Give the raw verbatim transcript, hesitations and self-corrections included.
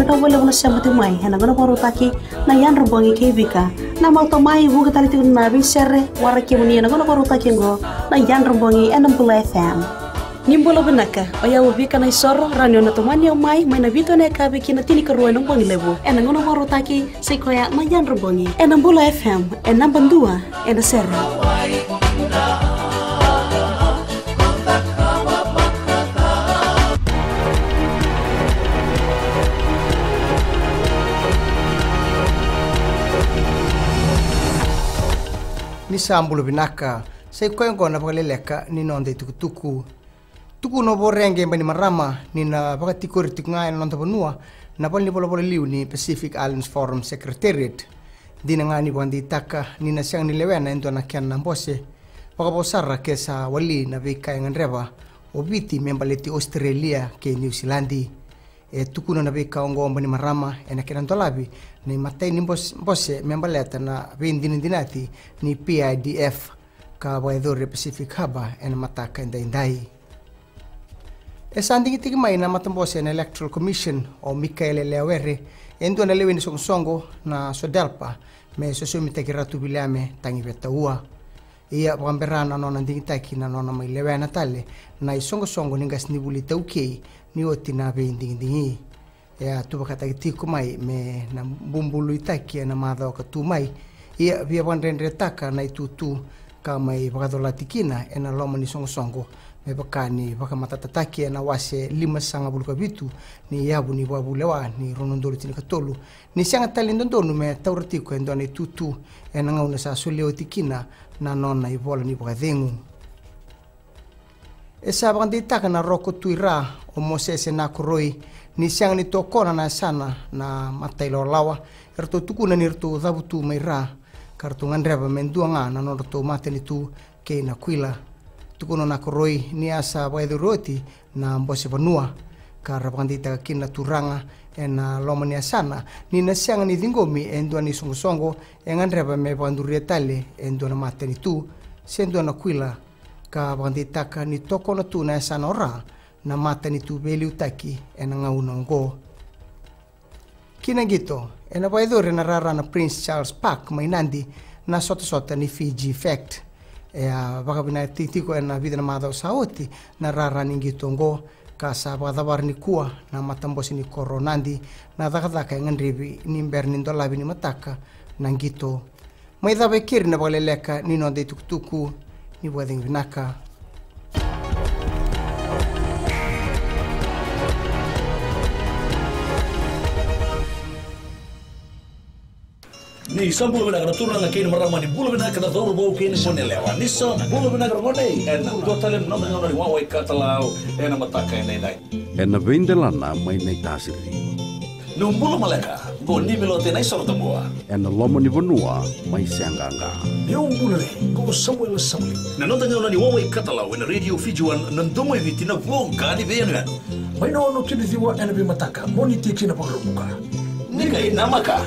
Vinaka vakalevu na sema tiko mai ena gauna vakarautaki na Yadra Bogi kei Vika. Na mautau mai vuqa tale tiko na veisere, waraki kemuni ena gauna vakarautaki oqo na Yadra Bogi ena Bula F M. Ni bula vinaka, o yau o Vika Naisoro, rawa ni o na tomani au mai, mai na vitu ena yakavi ki na tinikarua ena bogi levu. Ena gauna vakarautaki, sa i koya na Yadra Bogi ena Bula F M, e naba dua ena sere. Ni sa bula vinaka, sa i koya oqo na vakaleleka ni noda itukutuku. Tukuna o Voreqe Bainimarama ni na vakatikori tiko ga ena noda vanua na valenivolavola liu ni Pacific Islands Forum Secretariat. Dina ga ni vakadeitaka ni na sega ni lewena e dua na kena bose, vakavo sara ke sa wali na veika e gadreva o Viti me baleti Ositerelia kei Niusiladi. E tukuna na veika oqo o Bainimarama ena kena dolavi na imatai ni bos-, bose me baleta na veidinadinati ni P I D F ka vakayacori e Pacific Harbour ena mataka edaidai. E sa digitaki mai na matabose ena Electoral Commission o Mikaele Leawere e dua na lewe ni soqosoqo na SODELPA me sosomitaki Ratu Viliame Tagivetaua. Ia vakabera na nona digitaki na nona mai lewena tale na isoqosoqo ni qasenivuli iTaukei ni oti na veidigidigi. E a tuvakataki tiko mai me na bubuluitaki ena macawa ka tu mai. Ia via vakadredretaka na itutu ka mai vakacolati kina ena loma ni soqosoqo me vaka ni vakamatatataki ena wase limasagavulu ka vitu ni yavu ni vakavulewa ni rua na udolu tinikatolu, ni sega tale ni dodonu me taura tiko e dua na itutu ena gauna sa solia oti kina na nona ivola ni vakacegu. E sa vakadeitaka na Roko Tui Ra o Mosese Nakoroi ni sega ni tokona na yasana na mata ilawalawa eratou tukuna ni ratou cavutu mai Ra, ka ratou gadreva me dua ga na nodratou matanitu kei Nakuila. Tukuna o Nakoroi ni a sa vakayacori oti na bose vanua, ka ra vakadeitaka kina na turaga ena loma ni yasana ni na sega ni ciqomi e dua na isoqosoqo e gadreva me vakaduria tale e dua na matanitu se dua na kuila, ka vakadeitaka ni tokona tu na yasana o Ra na matanitu veiliutaki ena gauna oqo. Ki na qito, ena vakayacori ena rara na Prince Charles Park mai Nadi na sotasota ni Fiji Fect. E a vakavinakataki tiko ena vica na macawa sa oti na rara ni qito oqo, ka sa vakacavara nikua na matabose ni koro o Nadi na cakacaka e gadrevi ni bera ni dolavi ni mataka na qito. Mai cava e keri na vakaleleka ni noda itukutuku. Ni vakacegu vinaka. Ni sa bula vinaka na turaga kei na marama, ni bula vinaka na cauravou kei na goneyalewa. Ni sa bula vinaka na gone, ena dua tale na noda gauna ni wawa i katalau ena mataka edaidai. Ena veidelana mai Naitasiri. Niu bula maleka, qo Nimilote Naisorotabua. Ena loma ni vanua mai Seaqaqa. Niu bula re, qo Samuela Sauli. Na noda gauna ni wawa i katalau ena Radio Fiji One, na domo i Viti, na voqa ni veiyanuyanu. Mai na ono ki na ciwa ena veimataka, Moniti ki na Vakaraubuka. Ni qai namaka.